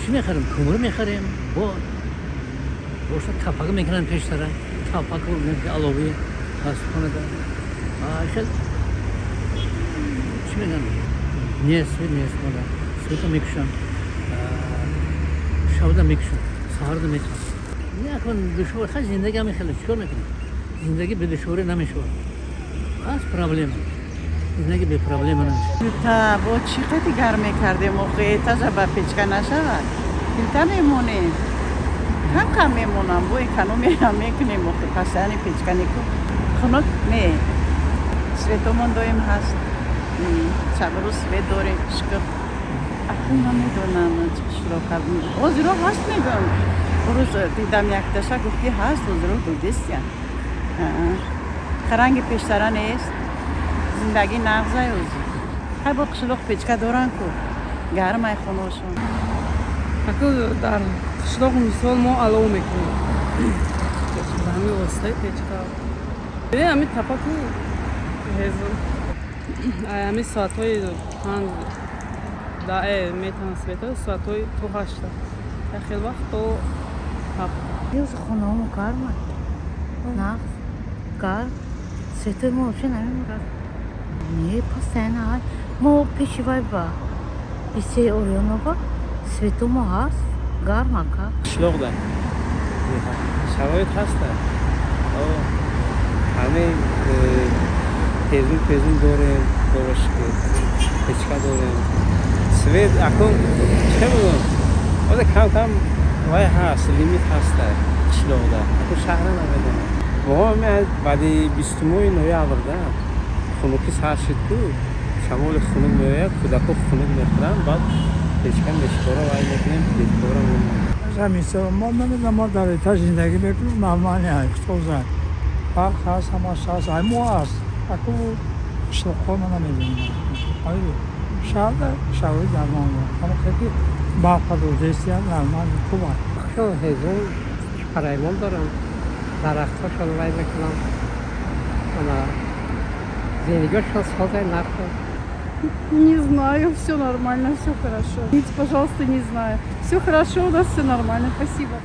Чӣ мехарем? Кӯмр мехарем, бо боша тапак мекунанд пештара. Тапаку алови ҳаст хонада. Хел чӣ мегӯянд? Нест, свет нест мода. Света мекушанд. Шабда мекушанд, саҳарда мекушанд. Якон душвор, хай зиндагӣ ҳамин хеле, чикор мекунем? Зиндагӣ бе душворӣ намешавад. Ҳаст проблема. Зиндагӣ бе проблема намешавад. Плита бо чӣ қади гарм мекардем, охи этажа ба печка нашавад. Плита мемонем. Кам кам мемонам, бо экономия мекунем, охи пасани печка неку. Хунук не. Светомон доим ҳаст. Шаб рӯз свет дорем, шукр. Акун намедонам чӣ қишлоқ. Ҳозиро ҳаст мегӯям. Рӯз дидам якташа гуфт ки ҳаст, ҳозиро дудестия. Харанги пештара нест. Зиндагӣ нағзай ҳозир. Ҳай бо қишлоқ печка доранд ку. Гармай хонашон. Аку дар қишлоқ мисол мо алов мекунем. Ба ҳамин воситаи печка. Ҳамин тапаку ҳезум. Ҳамин соатҳои 5 да метавон светҳо соатҳои то 8. Як хел вақт то 7. Юз хонамо гарма. Нағз, гарм. Светои мо вообще намемурад. Не, постоянно ҳаст. Мо пеши вай ба бисёри Орионова свето мо ҳаст, гарм ака. Қишлоқда шароит ҳаста. Ҳамин ҳезум пезум дорем, дорашки печка дорем. Свет акун чӣ мегӯям? Ҳозир кам кам вай ҳаст, лимит ҳаста қишлоқда. Акун шаҳра намедонам. Мо ҳамин баъди 20 ноябрда хунукӣ сар шуд ку, шамоли хунук меояд, кӯдако хунук мехӯранд, баъд печка мешкора вай мекунем, плиткора мемонем. Ҳамин мо намедонам, мо дар этаж зиндагӣ мекунем, нормально соза. Барқ ҳаст, ҳамаш ҳаст, ай мо ҳаст. Аку қишлоқҳо ма намедонам. Шаҳрда шароит нормально. Ҳама хеле барқа додестиям нормально, хуб аст. Хушо ҳезум параймон дорам, дарахтҳошон вай мекунам. Ана зиндагиашон созай нақл. Не знаю, все нормально, все хорошо. Извините, пожалуйста, не знаю. Все хорошо, у нас все нормально, спасибо.